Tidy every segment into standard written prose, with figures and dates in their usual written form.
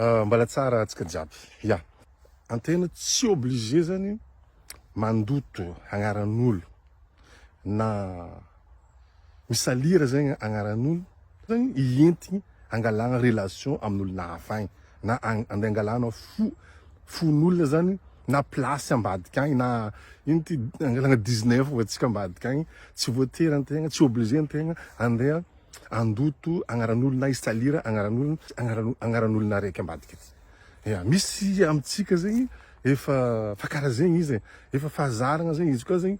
Mbala tsara antsika jiaby. Ya. Antena tsy obligé zany mandoto agnaran'olo na misalira zegny agnaran'olo zany hientigny angalagna relation amin'olona hafa agny na andeha angalana fo fon'olona zany na place ambadika agny na ino ty angalagna 19 ho antsika ambadika agny. Tsy voatery antegna, tsy obligé antegna andeha andoto agnaran'olo na hisalira agnaran'olo agnaran'olona araiky ambadika aty. Ya, misy amintsika zegny efa fa karaha zegny izy e, efa fahazaragna zegny izy koa zegny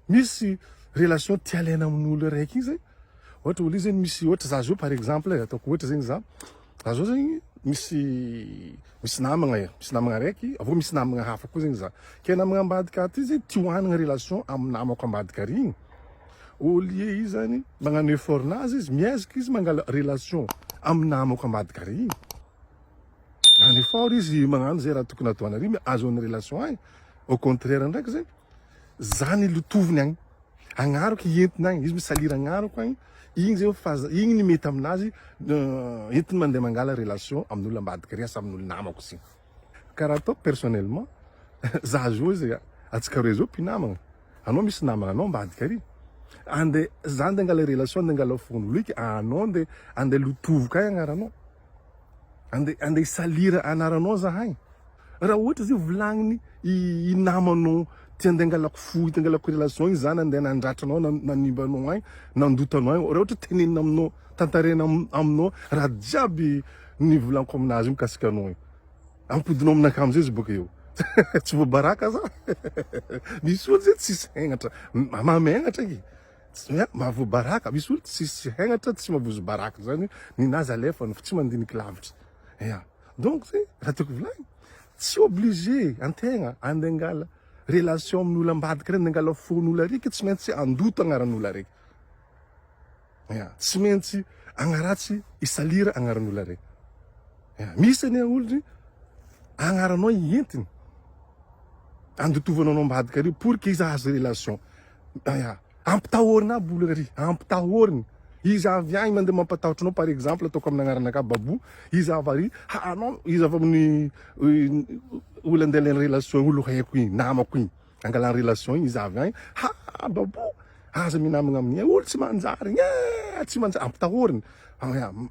misy relation tia alaina amin'olo araiky igny zegny, ohatra olo io zegny misy ohatra za zao par exemple e, ataoko ohatra zegny za, za zao zegny misy misy namagna e, misy namagna araiky avy eo misy namagna hafa koa zegny za, ke namagna ambadika aty zegny tia hoanigna relation amy namako ambadika ary igny, au lieu izy zany magnano effort nazy izy, miezaka izy mangala relation amy namako ambadika ary igny, magnano effort izy magnano zay raha tokony ataony ary ahazoany relation agny, au contraire ndraiky zegny zany lotoviny agny, agnarako entina agny, izy misalira agnarako agny, igny zay fa igny ny mety aminazy entiny mandeha mangala relation amin'olo ambadika ary asa amin'olo namako zegny. Karaha ataoko personnellement, za zao zay antsika roe zao mpinamagna, anao misy namagna anao ambadika ary, andeha za andeha angala relation andeha angala fon'olo eky, anao andeha andeha lotoviko agny agnaranao, andeha andeha hisalira anaranao zahay. Raha ohatra zay volagniny i namanao ty andeha angalako fo ty angalako relation igny za nandeha nandratra anao nanimba anao agny nandoto anao agny raha ohatra tenenina aminao tantaraina aminao raha jiaby nivolaniko aminazy io mikasika anao igny ampodinao aminakahy amizay izy boka eo tsy voabaraka za misy olo zay tsisy hegnatra mahamegnatra e mahavoabaraka misy olo tsisy hegnatra tsy mahavozo baraka zany ninazy alefany fa tsy mandiniky lavitra ya. Donc zay raha tiako volagnina, tsy obligé antegna andeha angala relation amin'olo ambadika regny, andeha angala fon'olo araiky tsy maintsy andoto agnaran'olo araiky, ya, tsy maintsy agnaratsy hisalira agnaran'olo araiky, ya, misy anie olo ry agnaranao entiny andotovanao anao ambadika ary pour que izy ahazo relation, ya. Ampitahorina aby olona ry, ampitahorina. Izy avy agny mandeha mampatahotra anao par exemple ataoko amin'ny agnaranakahy Babou, izy avy ary ha anao izy avy amin'ny olo andeha alainy relation olo haiko igny, namako igny, angalany relation igny izy avy agny, ha Babou aza minamagna amin'igny, olo tsy manjary igny eh, tsy manjary, ampitahorina.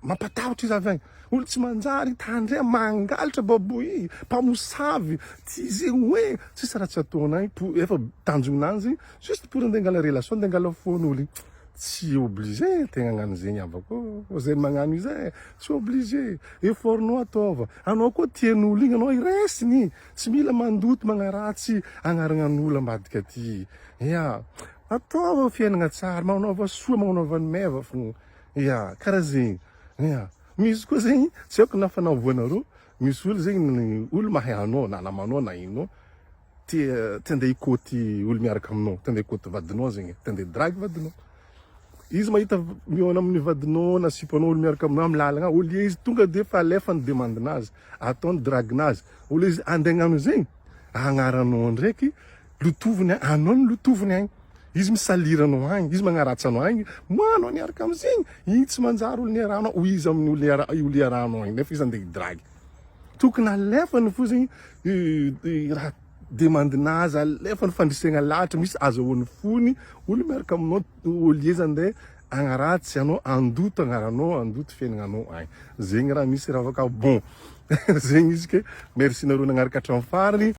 Mampatahotra izy avy agny. Olo tsy manjary tandre mangalatra Babou i, mpamosavy, ty zegny hoe tsisy raha tsy ataonay, efa tanjognanjy Juste pour andeha angala relation andeha angala fon'olo igny tsy obligé tegna hagnano zegny havako ô, zay magnano io zay tsy obligé, effort nao ataova, anao koa tian'olo igny anao resiny, tsy mila mandoto magnaratsy agnaragnan'olo ambadika aty, ya, ataova fiainagna tsara, magnaova soa magnaova ny meva fô, ya, karaha zegny, ya, misy koa zegny tsy haiko na fa nahavoanareo, misy olo zegny olo mahay anao na namanao na ino. Te te andeha hikôty olo miaraka aminao, te andeha hikôty vadinao zegny e, te andeha hidragy vadinao. Izy mahita mihaona amin'ny vadinao na sipanao olo miaraka aminao amin'ny lalagna, au lieu izy tonga de efa alefany demande-nazy, ataony drague-nazy, au lieu izy andeha hagnano zegny, agnaranao ndraiky lotoviny anao no lotoviny agny, izy mi-salir anao agny, izy magnaratsy anao agny, moa anao niaraka amizegny, igny tsy manjary olo niarahanao, hoy izy amin'ny olo niara- olo iarahanao agny nefa izy andeha hidragy. Tokony alefany fo zegny raha demande-nazy, alefany fandresena lahatra misy azahoany fony olo miaraka aminao au lieu izy andeha agnaratsy anao, andoto agnaranao, andoto fiaignananao agny. Zegny raha misy raha afaka bon zegny izy ke merci nareo nagnaraka hatramin'ny farany.